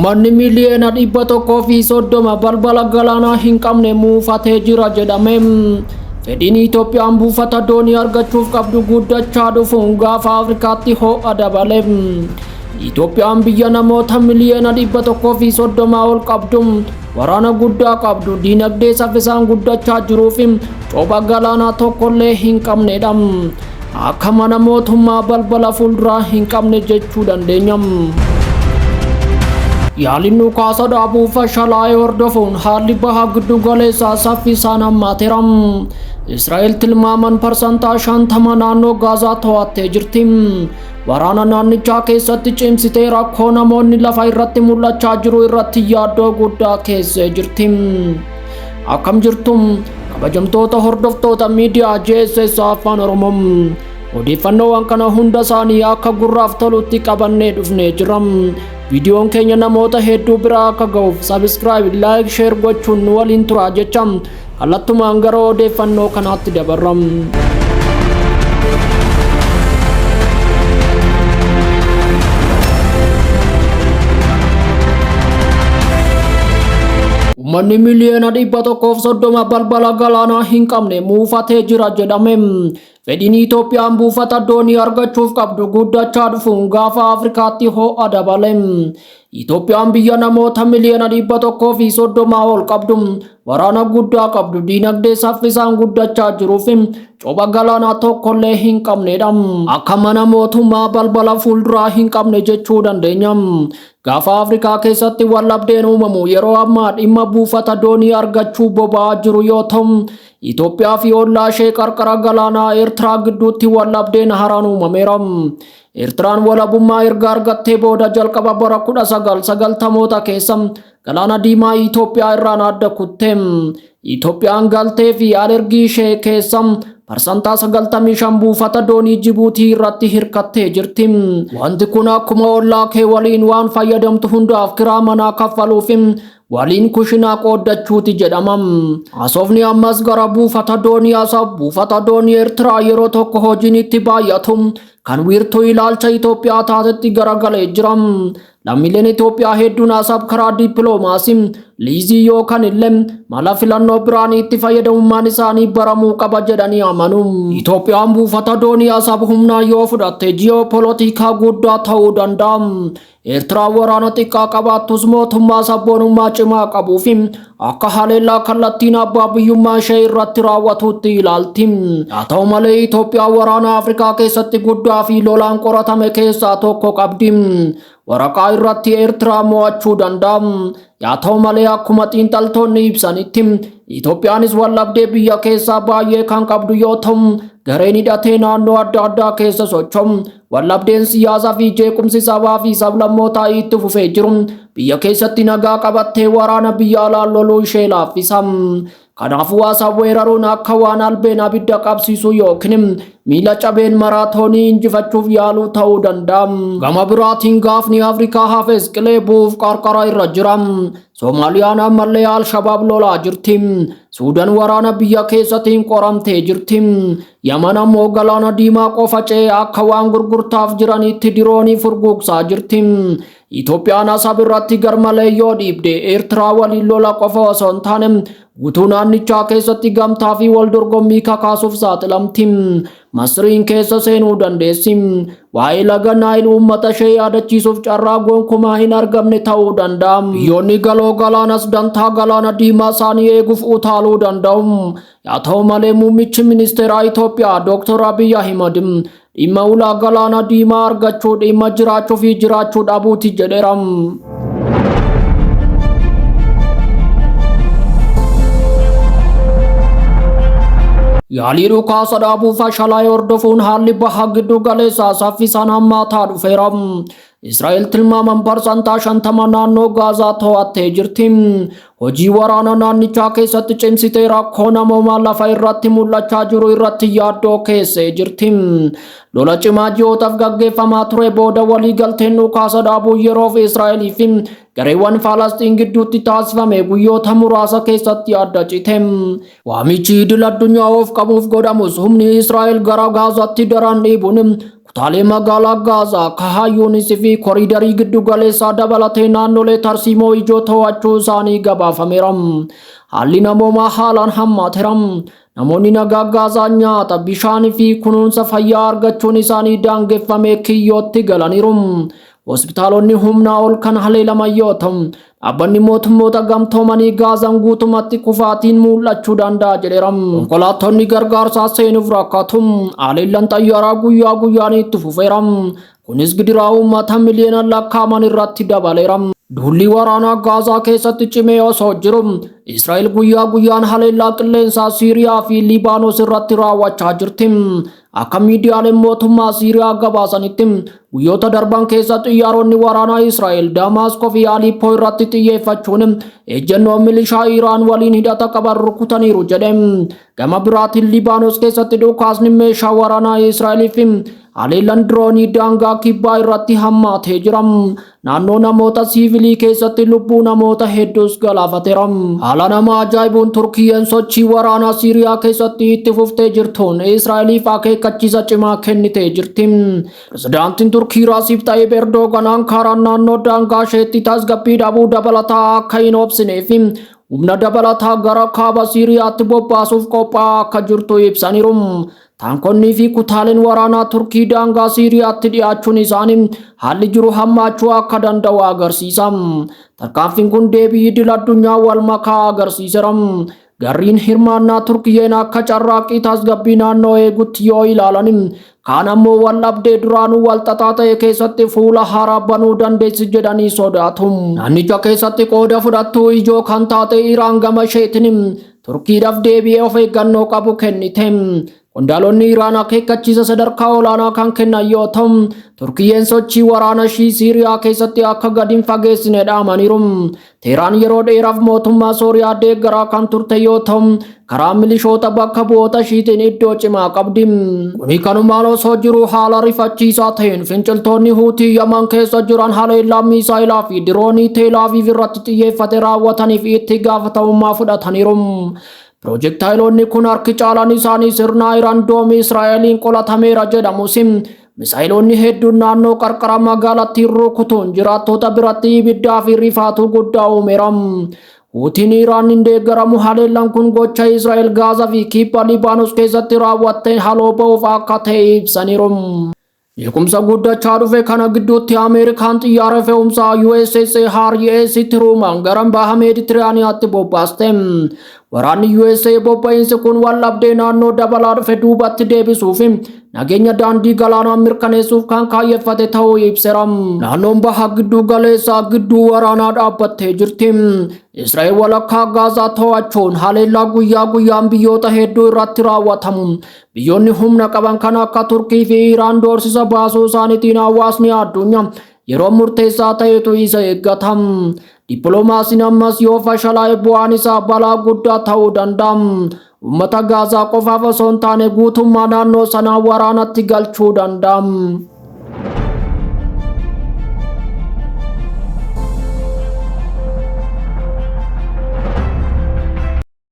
Uummanni miiliyoona 130 balbala galaanaa hin qabne muufatee jira jedhame. Fedhiin Itoophiyaan buufata doonii argachuuf qabdu guddachaa dhufuun gaafa Afrikaatti ho'a dabale. Itoophiyaan biyya namoota miiliyoona 130 ol qabdu, waraana guddaa qabdu, diinagdee saffisaan guddachaa jiruu fi copha galaanaa tokkollee hin qabnedha. Akka mana mootummaa balbala fuulduraa hin qabne jechuu dandeenya. Yaaliin dhukaasa dhaabuu fashalaa'ee hordofuun haalli baha giddu galeessaa saffisaan hammaateera. Israa'el tilmaaman 50% naannoo Gaazaa to'attee jirti. Waraana naannichaa keessatti cimsitee rakkoo namoonni lafa irratti mul'achaa jiru irratti yaaddoo guddaa keessee jirti. Akkam jirtu kabajamtoota hordoftoota miidiyaa JSS Afaan Oromoo. Odeeffannoowwan kana hunda isaanii akka gurraaf tolutti qabannee dhufnee jirra. Viidiyoon keenya namoota hedduu biraa akka ga'uuf subscribe, like, share gochuun nu waliin turaa jecha kallattumaan gara odeeffannoo kanaatti dabarra. Uummanni miiliyoona 130 balbala galaanaa hin qabne muufatee jira jedhame. Fedhiin Itoophiyaan buufata doonii argachuuf qabdu guddachaa dhufuun gaafa Afrikaatti ho'a dabale. Itoophiyaan biyya namoota miiliyoona 130 ol qabdu, waraana guddaa qabdu, diinagdee saffisaan guddachaa jiruu fi copha galaanaa tokkollee hin qabnedha. Akka mana mootummaa balbala fuulduraa hin qabne jechuu dandeenya. Gaafa Afrikaa keessatti waldhabdeen uumamu yeroo ammaa dhimma buufata doonii argachuu boba'aa jiru yoo ta'u, Itoophiyaa fi ollaa ishee qarqara galaanaa Eertiraa gidduutti waldhabdeen haaraan uumameera. Eertiraan walabummaa erga argattee booda jalqaba bara 1990moota keessa galaana diimaa Itoophiyaa irraan adda kutte. Itoophiyaan galtee fi alergii ishee keessa 95% buufata doonii Jibuutii irratti hirkattee jirti. Wanti kun akkuma ollaa kee waliin waan fayyadamtu hundaaf kiraa manaa kaffaluuf waliin kushinaa qooddachuuti jedhama. Haasofni ammas gara buufata doonii Asab, buufata doonii Eertiraa yeroo tokko hojiin itti baay'atu kan wiirtuu ilaalcha Itoophiyaa taatetti garagalee jira. Lammiileen Itoophiyaa hedduun Asab karaa dippiloomaasii, liizii yookaan illee mala filannoo biraan itti fayyadamummaan isaanii baramuu qaba jedhanii amanu. Itoophiyaan buufata doonii Asab humnaan yoo fudhatte ji'oopolootikaa guddaa ta'uu danda'a. Eertiraan waraana xiqqaa qabaattus mootummaa sabboonummaa cimaa qabuu fi akka haleellaa kallattiin abbaa biyyummaa ishee irratti raawwatutti ilaalti. Haa ta'u malee Itoophiyaan waraana Afrikaa keessatti guddaa fi lolaan qoratame keessaa tokko qabdi. Waraqaa irratti Eertiraa mo'achuu danda'a. Haa ta'u malee akkuma xiinxaltoonni ibsanitti Itoophiyaanis waldhabdee biyya keessaa baay'ee kan qabdu yoo ta'u, gareen hidhatee naannoo adda addaa keessa socho'u. Waldhabdeen siyaasaa fi jeequmsi sabaa fi sablammootaa itti fufee jiru biyya keessatti nagaa qabattee waraana biyya alaa loluu ishee laaffisa. Kanaafuu Asab weeraruun akka waan albeen abidda qabsiisuu yookiin miila cabeen maraatoonii injifachuuf yaaluu ta'uu danda'a. Gama biraatiin gaafni Afrikaa hafes qilee bu'uuf qarqara irra jira. Soomaaliyaan ammallee Al-Shabaab lolaa jirti. Suudaan waraana biyya keessatiin qoramtee jirti. Yaman ammoo galaana diimaa qofa ce'ee akka waan gurgurtaaf jiranitti diroonii furguugsaa jirti. Itoophiyaan Asab irratti garmalee yoo dhiibde Eertiraa waliin lola qofa osoo hin taane guutuu naannichaa keessatti gamtaa fi wal dorgommii kakaasuuf saaxilamti. Masriin keessa seenuu dandeessi. Waa'ee laga Naayil uummata ishee yaadachiisuuf carraa gonkumaa hin argamne ta'uu danda'a. Biyyoonni galoo galaanas dantaa galaana diimaa isaanii eeguuf utaaluu danda'u. Haa ta'u malee muummichi ministeeraa Itoophiyaa Dr. Abiy Ahimad dhimma ulaa galaana diimaa argachuu dhimma jiraachuu fi jiraachuu dhabuuti jedheera. Yaalii dhukaasa dhaabuu fashalaa'e hordofuun haalli baha giddu galeessaa saffisaan hammaataa dhufeera. Israa'el tilmaaman 50% naannoo Gaazaa to'attee jirti. Hojii waraana naannichaa keessatti cimsitee rakkoo namoomaa lafa irratti mul'achaa jiru irratti yaaddoo keessee jirti. Lola cimaa ji'ootaaf gaggeeffamaa ture booda waliigalteen dhukaasa dhaabuu yeroof Israa'elii fi gareewwan Falasxiin gidduutti taasifame guyyoota muraasa keessatti adda cite. Waamichi idil addunyaa of qabuuf godhamus humni Israa'el gara Gaazaatti daran dhiibuun Kutaalee magaalaa Gaazaa, Kahaa Yuunis fi koriidarii giddu galeessaa dabalatee naannolee tarsiimoo ijoo to'achuu isaanii gabaafameera. Haalli namoomaa haalaan hammaateera. Namoonni nagaa Gaazaa nyaata, bishaanii fi kunuunsa fayyaa argachuun isaanii daangeffamee kiyyootti galaniiru. Hospitaalonni humnaa ol kan haleelaman yoo ta'u, dhaabbanni mootummoota gamtoomanii Gaazaan guutumatti kufaatiin mul'achuu danda'a jedheera. Konkolaattonni gargaarsaa seenuuf rakkatu. Haleellaan xayyaaraa guyyaa guyyaan itti fufeera. Kunis gidiraa uummata miliyoona lakkaa'aman irratti dabaleera. Duulli waraanaa Gaazaa keessatti cimee osoo jiru, Israa'el guyyaa guyyaan haleellaa qilleensaa Siiriyaa fi Liibaanos irratti raawwachaa jirti. Akka miidiyaaleen mootummaa Siiriyaa gabaasanitti, guyyoota darban keessa xiyyaaronni waraanaa Israa'el Daamaskoo fi Alippoo irratti xiyyeeffachuun ejjennoo milishaa Iraan waliin hidhata qaban rukutaniiru jedhe. Gama biraatiin Liibaanos keessatti dhukaasni meeshaa waraanaa Israa'elii fi haleellaan diroonii daangaa kibbaa irratti hammaatee jira. Naannoo namoota siivilii keessatti lubbuu namoota hedduus galaafateera. Haala nama ajaa'ibuun Turkiyyeen sochii waraanaa Siiriyaa keessatti itti fuftee jirtuun Israa'eliif akeekkachiisa cimaa kennitee jirti. Pirezidaantiin Turkii Rasiip Xayyib Erdogan Ankaaraan naannoo daangaa isheetti tasgabbii dhabuu dabalataa akka hin obsineef humna dabalataa gara kaaba Siiriyaatti bobbaasuuf qophaa'aa akka jirtu ibsaniiru. Taankonnii fi kutaaleen waraanaa Turkii daangaa Siiriyaatti dhiyaachuun isaanii haalli jiru hammaachuu akka danda'u agarsiisa. Tarkaanfiin kun deebii idil addunyaa wal makaa agarsiiseera. Garriin hirmaannaa Turkiyyeen akka carraaqqii tasgabbii naannoo eegutti yoo ilaalan, kaan ammoo wal dhabdee duraanuu wal xaxaa ta'e keessatti fuula haaraa banuu dandeessi jedhanii sodaatu. Naannicha keessatti qooda fudhattuu ijoo kan taate Iraan gama isheetiin Turkiidhaaf deebi'ee of eeggannoo qabu kennite. Qondaalonni Iraan akeekkachiisa sadarkaa olaanaa kan kennan yoo ta'u, Turkiyyeen sochii waraana ishii Siiriyaa keessatti akka gadi hin fageessine dhaamaniiru. Teheraan yeroo dheeraaf mootummaa Sooriyaa deeggaraa kan turte yoo ta'u, karaa milishoota bakka bu'oota ishiitiin iddoo cimaa qabdi. Kuni kanumaan osoo jiru haala rifachiisaa ta'een finciltoonni Huutii Yaman keessa jiran haleellaa miisaayilaa fi diroonii Teel Aviv irratti xiyyeeffate raawwataniif itti gaafatamummaa fudhataniiru. Piroojektaayiloonni kun harki caalaan isaanii sirna Iron Dome Israa'eliin qolatameera jedhamus, misaayiloonni hedduun naannoo qarqara magaalattii rukutuun jiraattota biratti ibiddaa fi rifaatuu guddaa uumeera. Huutiin Iraan hin deeggaramu haleellaan kun gocha Israa'el Gaazaa fi kibba Libaanos keessatti raawwatteen haloo ba'uuf akka ta'e ibsaniiru. Jeequmsa guddachaa dhufe kana gidduutti Ameerikaan xiyyaara fe'umsaa USS Harry S. Truman gara baha Meeditiraaniyaatti bobbaaste. Waraanni USA bobba'iinsi kun wal dhabdee naannoo dabalaa dhufe duubatti deebisuuf nageenya daandii galaanaa mirkaneessuuf kan kaayyeffate ta'uu ibseera. Naannoon baha gidduu galeessaa gidduu waraanaa dhaabbattee jirti. Israa'el walakkaa Gaazaa to'achuun haleellaa guyyaa guyyaan biyyoota hedduu irratti raawwatamu. Biyyoonni humna qaban kan akka Turkii fi Iraan doorsisa baasuu isaaniitiin hawaasni addunyaa yeroo murteessaa ta'etu isa eeggata. Dippiloomaasiin ammas yoo fashalaa'e bu'aan isaa balaa guddaa ta'uu danda'a. Uummata Gaazaa qofaaf osoo hin taane guutummaa naannoo sanaa waraanatti galchuu danda'a.